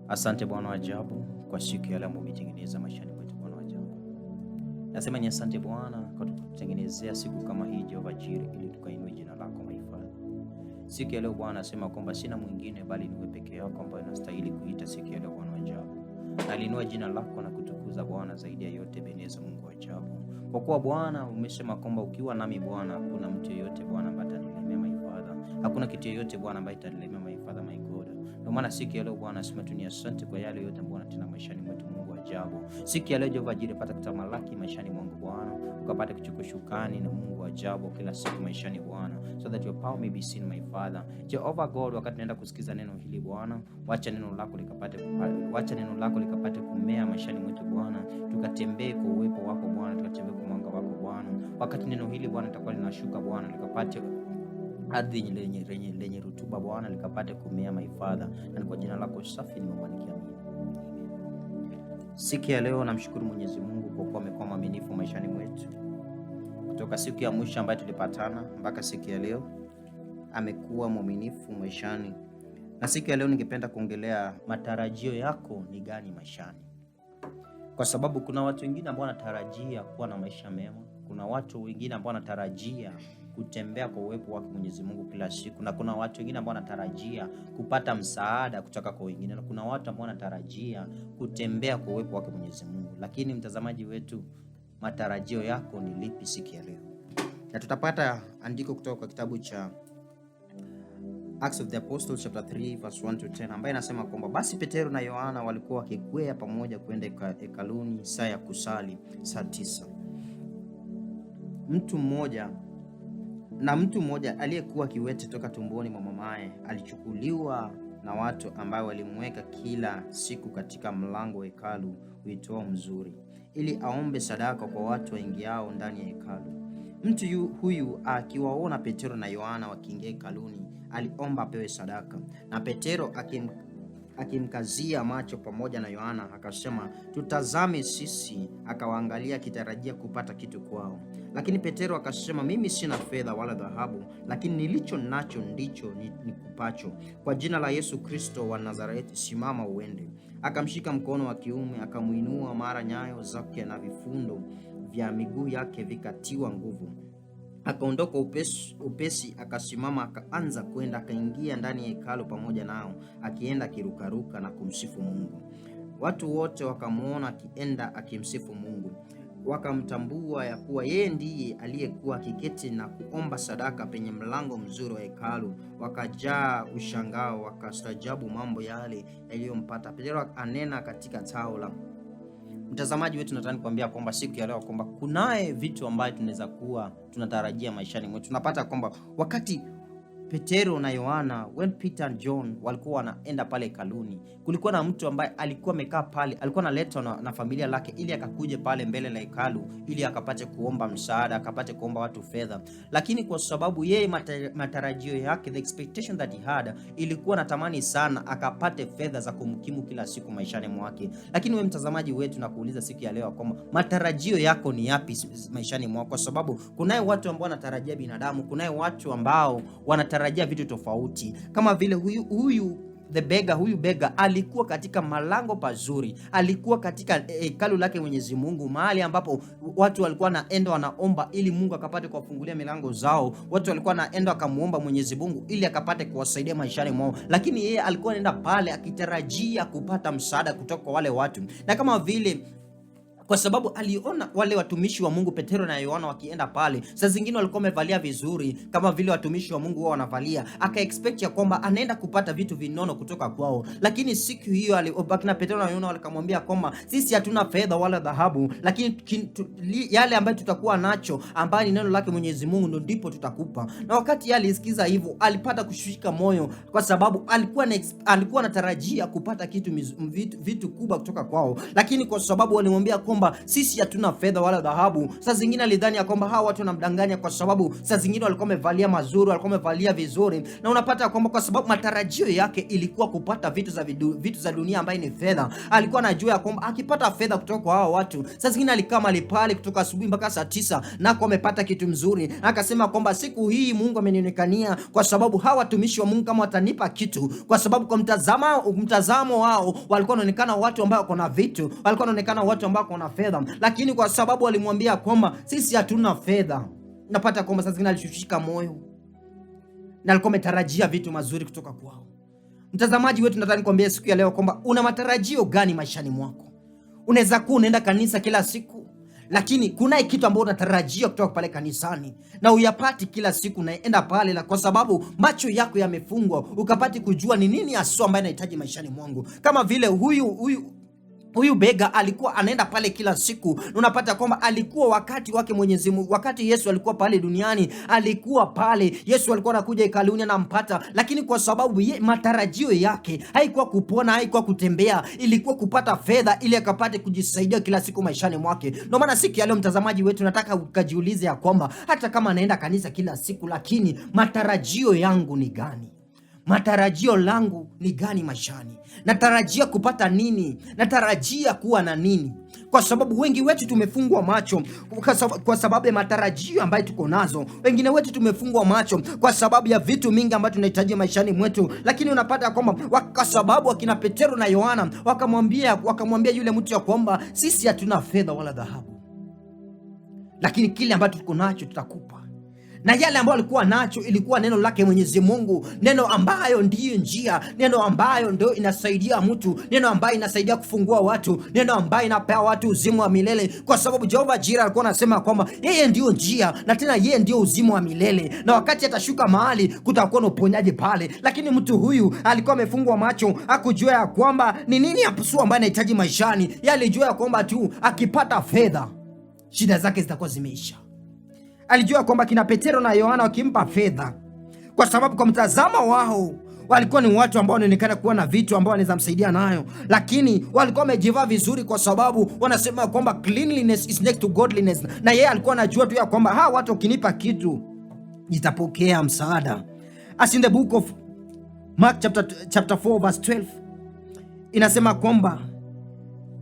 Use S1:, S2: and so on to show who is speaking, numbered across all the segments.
S1: Asante Bwana wa ajabu kwa siku ya leo ambayo umetengeneza maishani mwetu, Bwana wa ajabu. Nasema ni asante Bwana kwa kututengenezea siku kama hii, Jehova Jireh, ili tukainue jina lako my Father. Siku ya leo Bwana nasema kwamba sina mwingine bali ni wewe peke yako ambaye unastahili kuita siku ya leo, Bwana wa ajabu. Naliinua jina lako na kutukuza Bwana zaidi ya yote, Ebeneza, Mungu wa ajabu. Kwa kuwa Bwana umesema kwamba ukiwa nami Bwana, hakuna mtu yeyote Bwana ambaye atanilemea my Father. Hakuna kitu yeyote Bwana ambaye itanilemea my Father, my God. Ndio maana siku ya leo Bwana nasema tu ni asante kwa yale yote ambayo unatenda maishani mwetu, Mungu wa ajabu. Siku ya leo Jehova Jireh, pata kutamalaki maishani mwangu Bwana, ukapate kuchukua usukani na Mungu wa ajabu kila siku maishani Bwana, so that your power may be seen, my Father. Jehovah God, wakati naenda kusikiza neno hili Bwana, wacha neno lako likapate kumea maishani mwetu Bwana, tukatembee kwa uwepo wako Bwana, tukatembee kwa mwanga wako Bwana. Wakati neno hili Bwana litakuwa linashuka Bwana, likapate ardhi lenye rutuba Bwana, likapate kumea, my Father, na ni kwa jina lako safi nimeomba nikiamini. Siku ya leo namshukuru Mwenyezi Mungu kwa kuwa amekuwa mwaminifu maishani mwetu kutoka siku ya mwisho ambayo tulipatana mpaka siku ya leo, amekuwa mwaminifu maishani. Na siku ya leo ningependa kuongelea matarajio yako ni gani maishani, kwa sababu kuna watu wengine ambao wanatarajia kuwa na maisha mema, kuna watu wengine ambao wanatarajia kutembea kwa uwepo wake Mwenyezi Mungu kila siku, na kuna watu wengine ambao wanatarajia kupata msaada kutoka kwa wengine, na kuna watu ambao wanatarajia kutembea kwa uwepo wake Mwenyezi Mungu. Lakini mtazamaji wetu, matarajio yako ni lipi siku ya leo? Na tutapata andiko kutoka kwa kitabu cha Acts of the Apostles chapter 3 verse 1 to 10, ambaye inasema kwamba basi Petero na Yohana walikuwa wakikwea pamoja kwenda hekaluni saa ya kusali saa 9. Mtu mmoja aliyekuwa kiwete toka tumboni mwa mamaye alichukuliwa na watu ambao walimweka kila siku katika mlango wa hekalu uitwao Mzuri, ili aombe sadaka kwa watu waingiao ndani ya hekalu. Mtu huyu akiwaona Petero na Yohana wakiingia hekaluni, aliomba apewe sadaka. Na Petero akimkazia macho pamoja na Yohana akasema, "Tutazame sisi." Akawaangalia akitarajia kupata kitu kwao. Lakini Petero akasema, "Mimi sina fedha wala dhahabu, lakini nilicho nacho ndicho nikupacho. Kwa jina la Yesu Kristo wa Nazareti, simama uende." Akamshika mkono wa kiume, akamuinua, mara nyayo zake na vifundo vya miguu yake vikatiwa nguvu. Akaondoka upesi, upesi, akasimama, akaanza kwenda, akaingia ndani ya hekalu pamoja nao, akienda akirukaruka na kumsifu Mungu. Watu wote wakamwona akienda akimsifu Mungu, wakamtambua ya kuwa yeye ndiye aliyekuwa akiketi na kuomba sadaka penye mlango Mzuri wa hekalu. Wakajaa ushangao, wakastaajabu mambo yale yaliyompata. Petero anena katika tao la Mtazamaji wetu, nataka nikwambia kwamba siku ya leo kwamba kunaye vitu ambayo tunaweza kuwa tunatarajia maishani mwetu. Tunapata kwamba wakati Petero na Yohana, when Peter and John walikuwa wanaenda pale hekaluni, kulikuwa na mtu ambaye alikuwa amekaa pale, alikuwa analetwa na familia lake ili akakuje pale mbele la hekalu ili akapate kuomba msaada, akapate kuomba watu fedha. Lakini kwa sababu yeye matarajio yake, the expectation that he had, ilikuwa natamani sana akapate fedha za kumkimu kila siku maishani mwake. Lakini wewe mtazamaji wetu, nakuuliza siku ya leo kwamba matarajio yako ni yapi maishani mwako? Kwa sababu kunaye watu ambao wanatarajia binadamu, kunaye watu ambao wanatarajia vitu tofauti, kama vile huyu the beggar, huyu beggar alikuwa katika malango pazuri, alikuwa katika hekalu lake Mwenyezi Mungu, mahali ambapo watu walikuwa wanaenda wanaomba ili Mungu akapate kuwafungulia milango zao. Watu walikuwa wanaenda wakamuomba Mwenyezi Mungu ili akapate kuwasaidia maishani mwao, lakini yeye alikuwa anaenda pale akitarajia kupata msaada kutoka kwa wale watu, na kama vile kwa sababu aliona wale watumishi wa Mungu Petero na Yohana wakienda pale, saa zingine walikuwa wamevalia vizuri kama vile watumishi wa Mungu wao wanavalia, aka expect ya kwamba anaenda kupata vitu vinono kutoka kwao. Lakini siku hiyo akina Petero na Yohana walikamwambia kwamba sisi hatuna fedha wala dhahabu, lakini yale ambayo tutakuwa nacho ambayo ni neno lake Mwenyezi Mungu ndo ndipo tutakupa. Na wakati yeye alisikiza hivyo, alipata kushushika moyo, kwa sababu alikuwa anatarajia kupata kitu vitu kubwa kutoka kwao, lakini kwa sababu walimwambia kwamba kwamba sisi hatuna fedha wala dhahabu. Saa zingine alidhani ya kwamba hawa watu wanamdanganya, kwa sababu saa zingine walikuwa wamevalia mazuri, walikuwa wamevalia vizuri, na unapata kwamba kwa sababu matarajio yake ilikuwa kupata vitu za dunia ambaye ni fedha. Alikuwa anajua ya kwamba akipata fedha kutoka kwa hawa watu, saa zingine alikaa mahali pale kutoka asubuhi mpaka saa 9 na kwa amepata kitu mzuri, akasema kwamba siku hii Mungu amenionekania, kwa sababu hawa watumishi wa Mungu kama watanipa kitu, kwa sababu kwa mtazamo wao walikuwa wanaonekana watu ambao wako na vitu, walikuwa wanaonekana watu ambao wako na fedha, lakini kwa sababu walimwambia kwamba sisi hatuna fedha, napata kwamba saa zingine alishushika moyo na alikuwa ametarajia vitu mazuri kutoka kwao. Mtazamaji wetu, nataka nikwambie siku ya leo kwamba una matarajio gani maishani mwako? Unaweza kuwa unaenda kanisa kila siku, lakini kuna kitu ambacho unatarajia kutoka pale kanisani na uyapati kila siku unaenda pale, na kwa sababu macho yako yamefungwa, ukapati kujua ni nini haswa ambaye nahitaji maishani mwangu. Kama vile huyu beggar alikuwa anaenda pale kila siku, na unapata kwamba alikuwa wakati wake Mwenyezi Mungu, wakati Yesu alikuwa pale duniani, alikuwa pale, Yesu alikuwa anakuja hekaluni anampata, lakini kwa sababu matarajio yake haikuwa kupona, haikuwa kutembea, ilikuwa kupata fedha ili akapate kujisaidia kila siku maishani mwake. Ndio maana siku ya leo, mtazamaji wetu, nataka ukajiulize ya kwamba hata kama anaenda kanisa kila siku, lakini matarajio yangu ni gani? Matarajio langu ni gani maishani? Natarajia kupata nini? Natarajia kuwa na nini? Kwa sababu wengi wetu tumefungwa macho kwa sababu ya matarajio ambayo tuko nazo. Wengine wetu tumefungwa macho kwa sababu ya vitu mingi ambavyo tunahitaji maishani mwetu, lakini unapata kwamba kwa sababu akina Petero na Yohana wakamwambia yule mtu ya kwamba sisi hatuna fedha wala dhahabu, lakini kile ambacho tuko nacho tutakupa. Na yale ambayo alikuwa nacho ilikuwa neno lake Mwenyezi Mungu, neno ambayo ndiyo njia, neno ambayo ndio inasaidia mtu, neno ambayo inasaidia kufungua watu, neno ambayo inapea watu uzima wa milele, kwa sababu Jehova Jireh alikuwa anasema kwamba yeye ndiyo njia na tena yeye ndiyo uzima wa milele, na wakati atashuka mahali kutakuwa na uponyaji pale. Lakini mtu huyu alikuwa amefungwa macho, hakujua ya kwamba ni nini haswa ambaye anahitaji maishani. Yeye alijua ya kwamba tu akipata fedha shida zake zitakuwa zimeisha. Alijua kwamba kina Petero na Yohana wakimpa fedha, kwa sababu kwa mtazamo wao walikuwa ni watu ambao wanaonekana kuwa na vitu ambao wanaweza msaidia nayo, lakini walikuwa wamejivaa vizuri, kwa sababu wanasema kwamba cleanliness is next to godliness, na yeye alikuwa anajua tu ya kwamba hawa watu wakinipa kitu nitapokea msaada. As in the book of Mark chapter 4 verse 12 inasema kwamba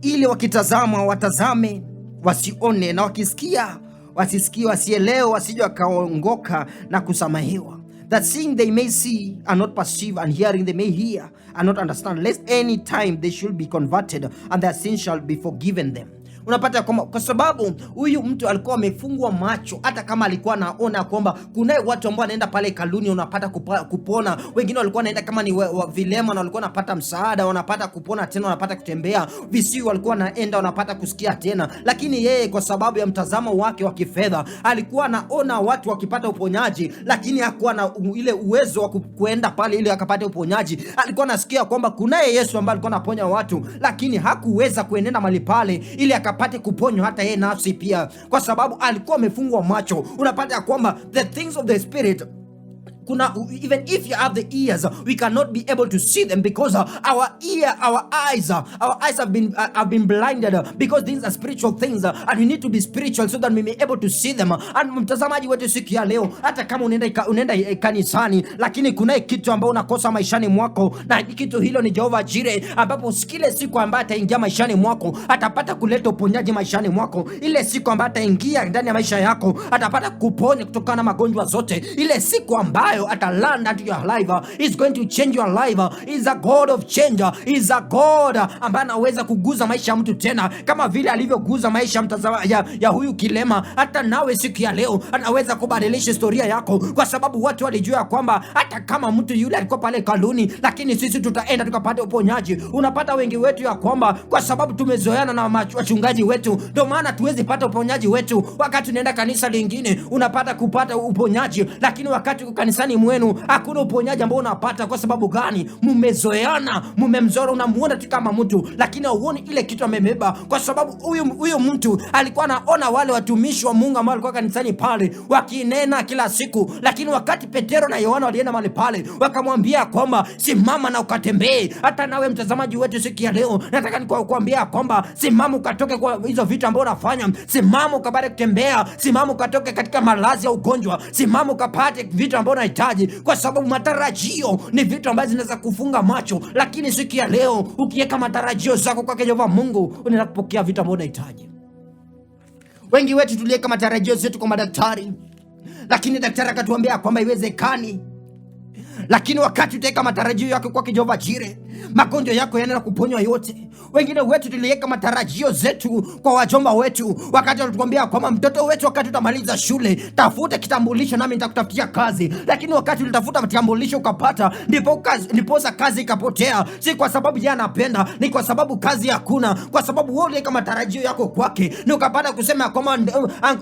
S1: ili wakitazama watazame wasione, na wakisikia wasisikie, wasielewe, wasije wakaongoka na kusamehewa. That seeing they may see and not perceive, and hearing they may hear and not understand, lest any time they should be converted and their sins shall be forgiven them. Unapata kwamba kwa sababu huyu mtu alikuwa amefungwa macho, hata kama alikuwa anaona kwamba kunaye watu ambao wanaenda pale hekaluni wanapata kupona. Wengine walikuwa wanaenda kama ni vilema na walikuwa wanapata msaada, wanapata kupona tena, wanapata kutembea. Visiwi walikuwa wanaenda wanapata kusikia tena, lakini yeye kwa sababu ya mtazamo wake wa kifedha alikuwa anaona watu wakipata uponyaji, lakini hakuwa na ile uwezo wa kuenda pale ili akapate uponyaji. Alikuwa anasikia kwamba kunaye Yesu ambaye alikuwa anaponya watu, lakini hakuweza kuenenda mahali pale ili akapate kuponywa hata yeye nafsi pia, kwa sababu alikuwa amefungwa macho. Unapata ya kwamba the things of the spirit kuna, even if you have the ears, we cannot be able to see them because our eyes have been blinded because these are spiritual things and we need to be spiritual so that we may able to see them. And mtazamaji wetu, siku ya leo, hata kama unaenda kanisani, lakini kuna kitu ambao unakosa maishani mwako, na kitu hilo ni Jehova Jireh, ambapo kile siku ambaye ataingia maishani mwako atapata kuleta uponyaji maishani mwako. Ile siku ambayo ataingia ndani ya maisha yako atapata kuponya kutokana na magonjwa zote. Ile siku ambayo ata land into your life is going to change your life. Is a God of change. Is a God ambaye anaweza kuguza maisha ya mtu tena, kama vile alivyoguza maisha ya huyu kilema. Hata nawe siku ya leo anaweza kubadilisha historia yako, kwa sababu watu walijua kwamba hata kama mtu yule alikuwa pale hekaluni, lakini sisi tutaenda tukapata uponyaji. Unapata wengi wetu ya kwamba kwa sababu tumezoeana na wachungaji wetu, ndio maana tuwezi pata uponyaji wetu. Wakati unaenda kanisa lingine unapata kupata uponyaji, lakini wakati uko kanisani Kanisani mwenu hakuna uponyaji ambao unapata. Kwa sababu gani? Mumezoeana, mumemzora, unamuona tu kama mtu, lakini hauoni ile kitu amebeba, kwa sababu huyu mtu alikuwa anaona wale watumishi wa Mungu ambao walikuwa kanisani pale wakinena kila siku, lakini wakati Petero na Yohana walienda mahali pale, wakamwambia kwamba simama na ukatembee. Hata nawe mtazamaji wetu siku ya leo, nataka nikuambia kwamba simama ukatoke kwa hizo vitu ambao unafanya, simama ukapate kutembea, simama ukatoke katika malazi ya ugonjwa, simama ukapate vitu ambao unahitaji, kwa sababu matarajio ni vitu ambavyo zinaweza kufunga macho, lakini siku ya leo ukiweka matarajio zako kwake Jehova Mungu, unaenda kupokea vitu ambavyo unahitaji. Wengi wetu tuliweka matarajio zetu kwa madaktari, lakini daktari akatuambia kwamba haiwezekani. Lakini wakati utaweka matarajio yako kwake Jehova Jireh, magonjwa yako yanaenda kuponywa yote. Wengine wetu tuliweka matarajio zetu kwa wajomba wetu, wakati walituambia kwamba mtoto wetu, wakati utamaliza shule, tafuta kitambulisho nami nitakutafutia kazi. Lakini wakati ulitafuta kitambulisho ukapata, ndiposa kazi ikapotea. Si kwa sababu yeye anapenda, ni kwa sababu kazi hakuna, kwa sababu wewe uliweka matarajio yako kwake, ni ukapata kusema kwamba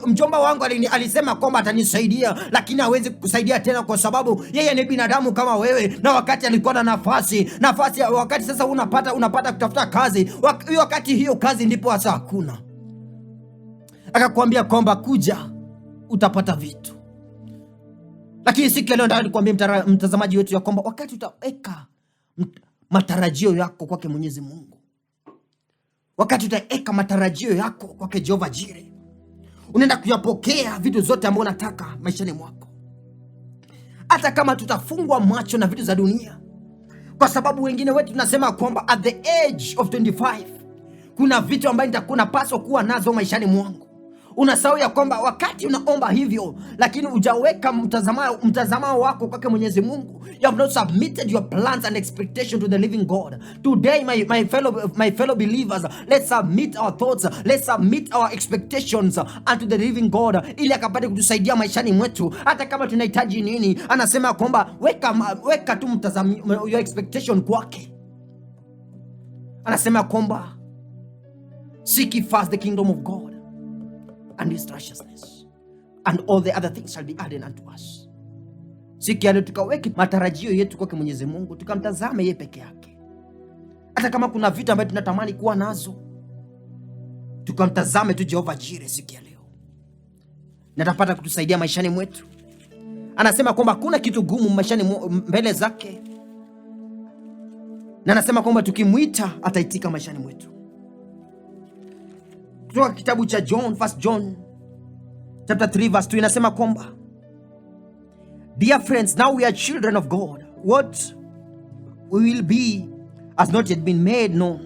S1: mjomba wangu alisema kwamba atanisaidia, lakini hawezi kukusaidia tena, kwa sababu yeye ni binadamu kama wewe, na wakati alikuwa na nafasi, wakati sasa unapata kutafuta kazi, wakati hiyo kazi ndipo hasa hakuna. Akakwambia kwamba kuja utapata vitu. Lakini siku ya leo nataka nikwambie mtazamaji wetu ya kwamba wakati utaweka matarajio yako kwake Mwenyezi Mungu, wakati utaweka matarajio yako kwake Jehova Jireh, unaenda kuyapokea vitu zote ambavyo unataka maishani mwako, hata kama tutafungwa macho na vitu za dunia, kwa sababu wengine wetu tunasema kwamba at the age of 25 kuna vitu ambavyo nitakuwa napaswa kuwa nazo maishani mwangu. Unasahau ya kwamba wakati unaomba hivyo, lakini hujaweka mtazamao wako kwake Mwenyezi Mungu. You have not submitted your plans and expectation to the living God. Today, my fellow believers, let's submit our thoughts, let's submit our expectations unto the living God, ili akapate kutusaidia maishani mwetu, hata kama tunahitaji nini. Anasema kwamba weka tu your expectation kwake. Anasema kwamba seek ye first the kingdom of God and his righteousness, and all the other things shall be added unto us. Siku ya leo tukaweke matarajio yetu kwake Mwenyezi Mungu, tukamtazame yeye peke yake. Hata kama kuna vitu ambavyo tunatamani kuwa nazo, tukamtazame tu Jehova Jireh siku ya leo, na atapata kutusaidia maishani mwetu. Anasema kwamba hakuna kitu gumu maishani mbele zake, na anasema kwamba tukimwita ataitika maishani mwetu. Kutoka kitabu cha John, First John chapter 3 verse 2 inasema kwamba, "Dear friends, now we are children of God. What we will be has not yet been made known.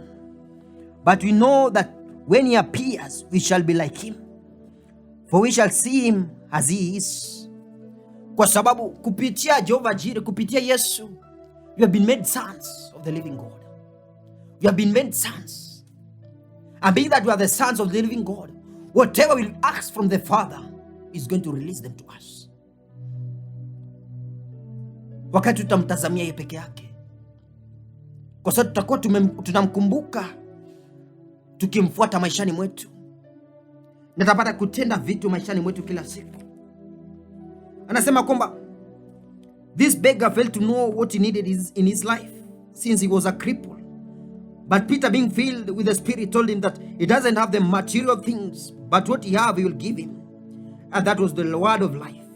S1: But we know that when he appears, we shall be like him. For we shall see him as he is." Kwa sababu kupitia Jehova Jireh, kupitia Yesu, we have been made sons of the living God. We have been made sons. And being that we are the sons of the living God, whatever we ask from the Father is going to release them to us. Wakati tutamtazamia yeye peke yake, kwa sababu tutakuwa tunamkumbuka tukimfuata maishani mwetu, na tutapata kutenda vitu maishani mwetu kila siku. Anasema kwamba this beggar failed to know what he needed in his life since he was a cripple. But Peter, being filled with the Spirit, told him that he doesn't have the material things, but what he have, he will give him. And that was the word of life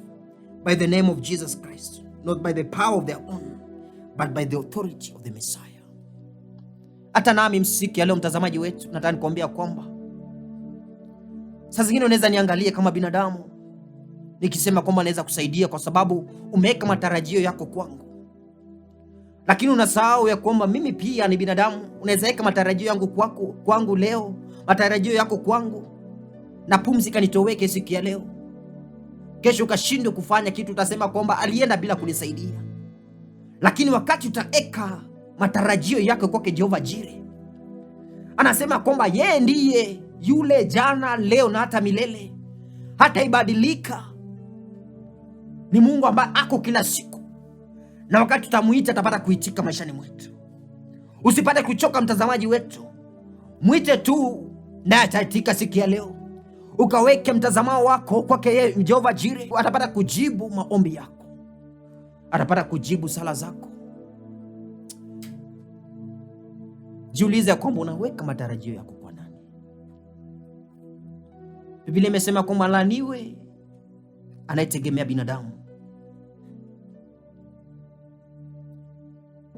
S1: by the name of Jesus Christ, not by the power of their own, but by the authority of the Messiah. Hata nami siku ya leo, mtazamaji wetu, nataka nikuambia kwamba saa zingine unaweza niangalie kama binadamu nikisema kwamba naweza kusaidia kwa sababu umeweka matarajio yako kwangu, lakini unasahau ya kwamba mimi pia ni binadamu. Unaweza weka matarajio yangu kwako kwangu leo, matarajio yako kwangu, na pumzi kanitoweke siku ya leo, kesho ukashindwa kufanya kitu, utasema kwamba alienda bila kunisaidia. Lakini wakati utaweka matarajio yako kwake Jehova Jireh, anasema kwamba yeye ndiye yule jana, leo na hata milele, hataibadilika. Ni Mungu ambaye ako kila siku, na wakati tutamuita atapata kuitika maishani mwetu. Usipate kuchoka, mtazamaji wetu, mwite tu naye ataitika siku ya leo. Ukaweke mtazamao wako kwake yeye Jehova Jireh, atapata kujibu maombi yako. Atapata kujibu sala zako. Jiulize kwamba unaweka matarajio yako kwa nani? Biblia imesema kwamba laaniwe anayetegemea binadamu.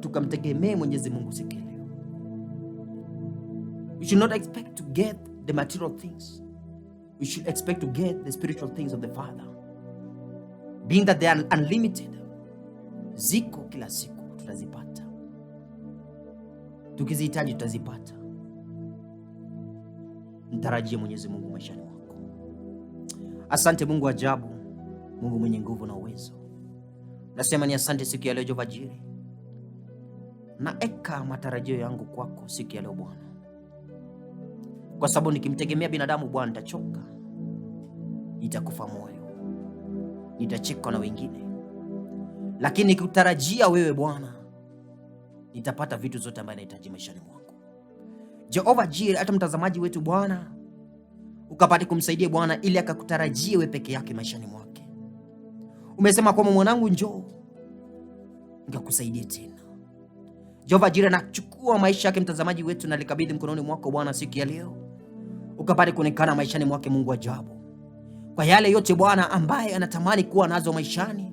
S1: Tukamtegemee Mwenyezi Mungu siku ya leo. We should not expect to get the material things. We should expect to get the spiritual things of the Father. Being that they are unlimited, ziko kila siku tutazipata, tukizihitaji tutazipata. Mtarajie Mwenyezi Mungu maishani mwako. Asante Mungu ajabu, Mungu mwenye nguvu na uwezo. Nasema ni asante siku ya leo Jehova Jireh. Naeka matarajio yangu kwako siku ya leo Bwana, kwa sababu nikimtegemea binadamu Bwana nitachoka, nitakufa moyo, nitachekwa na wengine, lakini nikikutarajia wewe Bwana nitapata vitu zote ambavyo nahitaji maishani mwangu. Jehova Jireh, hata mtazamaji wetu Bwana ukapate kumsaidia Bwana ili akakutarajie wewe peke yake maishani mwake. Umesema kwamba mwanangu, njoo nikakusaidie tena. Jehova Jireh, nachukua maisha yake mtazamaji wetu na likabidhi mkononi mwako Bwana siku ya leo, ukapate kuonekana maishani mwake, Mungu ajabu, kwa yale yote Bwana ambaye anatamani kuwa nazo maishani.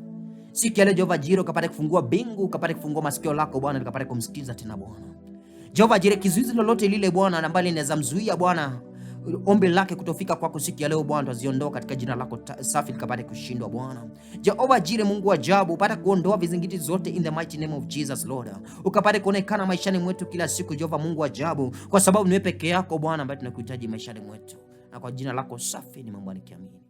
S1: Siku ya leo Jehova Jireh, ukapate kufungua mbingu, ukapate kufungua masikio lako Bwana, likapate kumsikiza tena Bwana. Jehova Jireh, kizuizi lolote lile Bwana ambalo linaweza mzuia Bwana ombi lake kutofika kwako siku ya leo Bwana, twaziondoa katika jina lako safi likapate kushindwa Bwana. Jehova Jireh, Mungu wa ajabu, upate kuondoa vizingiti zote in the mighty name of Jesus Lord, ukapate kuonekana maishani mwetu kila siku Jehova Mungu wa ajabu, kwa sababu ni wewe peke yako Bwana ambaye tunakuhitaji maishani mwetu, na kwa jina lako safi nimeomba nikiamini.